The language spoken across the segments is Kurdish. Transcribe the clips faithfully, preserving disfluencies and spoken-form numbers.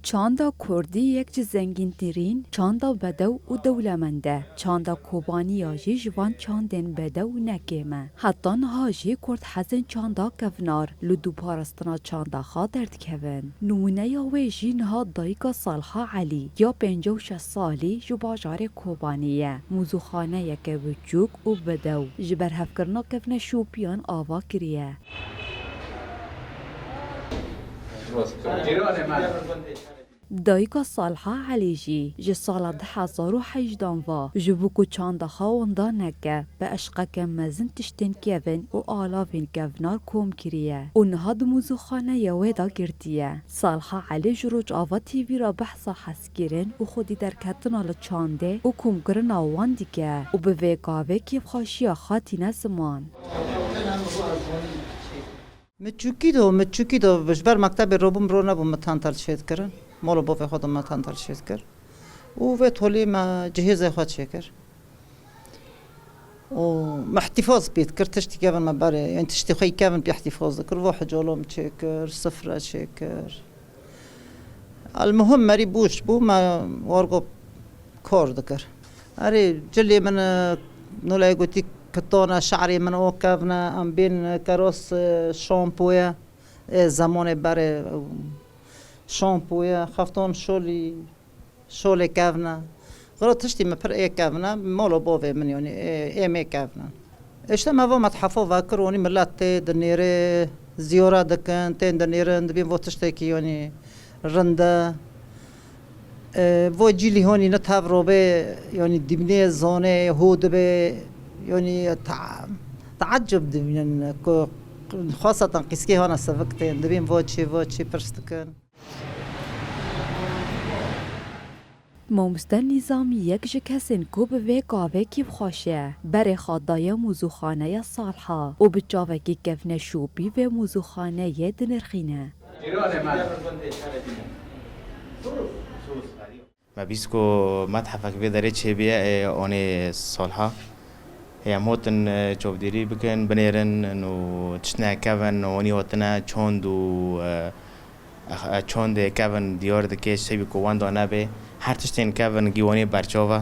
Çanda kurdî yek ji zengîntirîn çanda bedew û dewlemend e. Çanda Kobaniya jî ji van çandên bedew ne kêm e. Heta niha jî kurd hezên çanda kevnar li dû parastina çanda xwe derdikevin. Nimûneya wê jî niha dayika Salha Elî ya pêncî û şeş salî ji bajarê Kobanî ye. Mûzûxaneyeke biçûk û bedew ji berhevkirina kevneşopiyan ava kiriye. Dayika Salha Elî jî ji sala du hezar û hejdan va, ji bo ku çanda xwe wenda neke, bi eşqeke mezin tiştên kevin û alavên kevnar kom kiriye û niha di mûzûxaneya wê de girtiye. Salha Elî ji Rojava T V re behsa hezkirin û xwedî derketina li çandê û komkirina wan dike û bi vê gavê kêfxweşiya xwe tîne ziman. Min çûkî do, min çûkî do, ji ber mektebê robûm, ro nebûm, min tenta li çê dikirin. Mol û bovê xwe de min tenta li çê dikir. Û vê tolî me cihêzê xwe çêkir. Û me îhtîfaz pê dikir, tiştî kevin me berê, yani tiştî xwe kevin pê îhtîfaz dikir. Vo hicolo min çêkir, sifre çêkir. Elmuhim merî boş bû, me wargo kor dikir. Erê, cilê min, e, nolay gotî kitona, şe'rê min o kevne, em bên, e, keros, e, şampoye, e, zemonê berê, e, şampoye, xefton şolî, şolê kevne. Xira tiştî min pir ê kevne, mol û bovê min, yanî, ê, ê mê kevne. Îşte me va methafa vekir, wanî millet tê dinêre, ziyara dikin, tên dinêrin, dibên vo tiştekî, yanî, rind e. E, vo cîlî honî ne tev robe, yanî, dibnê zane, ho dibe, yanî, ta-, teacub dibînin ku xwesatan qîskê hana sivik tên, dibên vo çi, vo çi pirs dikin. Mamoste Nîzamî yek ji kesên ku bi vê gavê kêfxweş e, berê xwe daye mûzûxaneya Salha û bi çavekî kevneşopî vê mûzûxaneyê dinirxîne. Me bîst ku methefek vê derê çêbûye, ê, onê Salha. Hê em hotin, e, çavdêrî bikin, binêrin, no tiştine kevin, onî hotine çond û, e, e, çondê kevin diyar dike, sebî ku wenda nebe. Her tiştên kevin gî onî berçav e.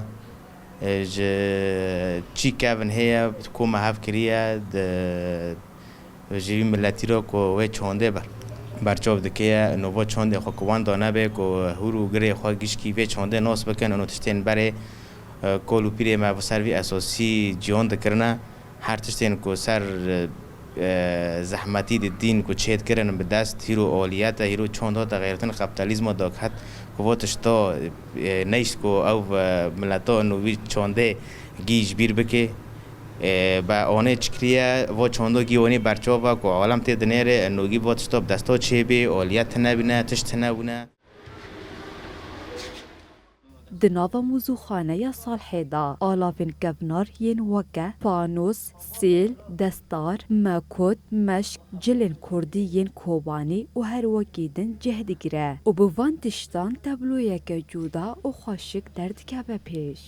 E, ji çî kevin heye, ku me hev kiriye, di, ji vî miletî re ku wê çondê ber-, berçav dike, no vo çondê xwe ku wenda nebe, ku hûr û girê xwe gişkî vê çondê nas bikin, no tiştên berê, e, kol û pîrê me bi ser vî esasî ciwan dikirine. Her tiştên ku ser, e, zehmetî didîn ku çêdikirin bi dest, hîro aliyet e, hîro çond hate xeyretin kapitalizma dagihet ku vo tişta, e, neyşt ku ew, e, mileta nû vî çondê gî ji bîr bike. E, be onê çikiriye, vo çondo gî onî berçav e ku alem tê dinêre, nû gî vo tişta bi desta çêbê, aliyet tine bîne, tişt tine bûne. Di nava mûzûxaneya Salhê de alavên kevnar yên weke panos, sêl, destar, mekot, meşk, cilên kurdî yên Kobanî û her wekî din cih digire û bi van tiştan tabloyeke cuda û xweşik derdikeve pêş.